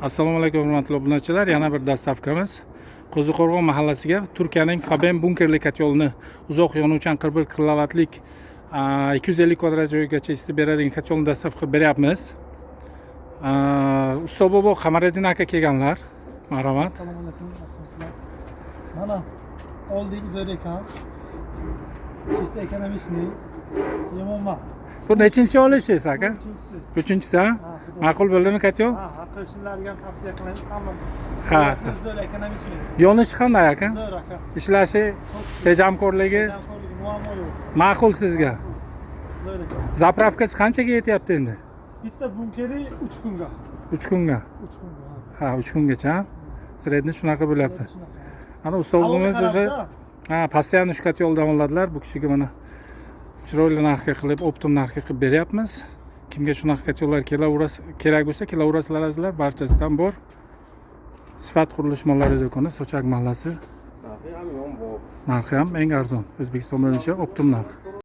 Assalomu alaykum, hurmatli obunachilar. Yana bir доставка miz. Qo'ziqo'rg'on mahallasiga Turkiyaning Faben bunkerli котёл ni, uzoq yonuvchan, 41 kilovatlik, 250 kvadrat joygacha isitib beradigan котёл ni доставка qilib beryapmiz. Usta bobo Qamariddin aka kelganlar. Marhamat. Assalomu alaykum, yaxshimisizlar? Mana oldik, zo'r ekan. Чисто экономичный. Yomon emas. Bu nechinchi olishingiz, aka? Uchinchisi. Uchinchisi, ha? Ha, xudo. Ma'qul bo'ldimi котёл? Ha, qo'shnilarga ham tavsiya qilamiz hamma. Ha. Zo'r, экономичный. Yonishi qanday, aka? Zo'r, aka. Ishlashi, tejamkorligi Tejamkorligi, muammo yo'q. ma'qul sizga? Zo'r ekan. Заправка si qanchaga yetyapti endi? Bitta bunkeri 3 kunga. 3 kunga. 3 kunga. Ha. Ha, 3 kungacha. Ha? Средний shunaqa bo'lyapti. Shunaqa. Ana ustozimiz Havoga уже qarab-da. Ha, постоянно shu котёл dan oladilar. Bu kishiga mana chiroyli narxga qilib, оптом narxga qilib beryapmiz. Kimga shunaqa котёл lar kerak bo'lsa, kelaverasizlar, azizlar, barchasidan bor. Sifat qurilish mollari do'koni, Sochak mahallasi. Narxi ham eng arzon. O'zbekiston bo'yicha оптом narx.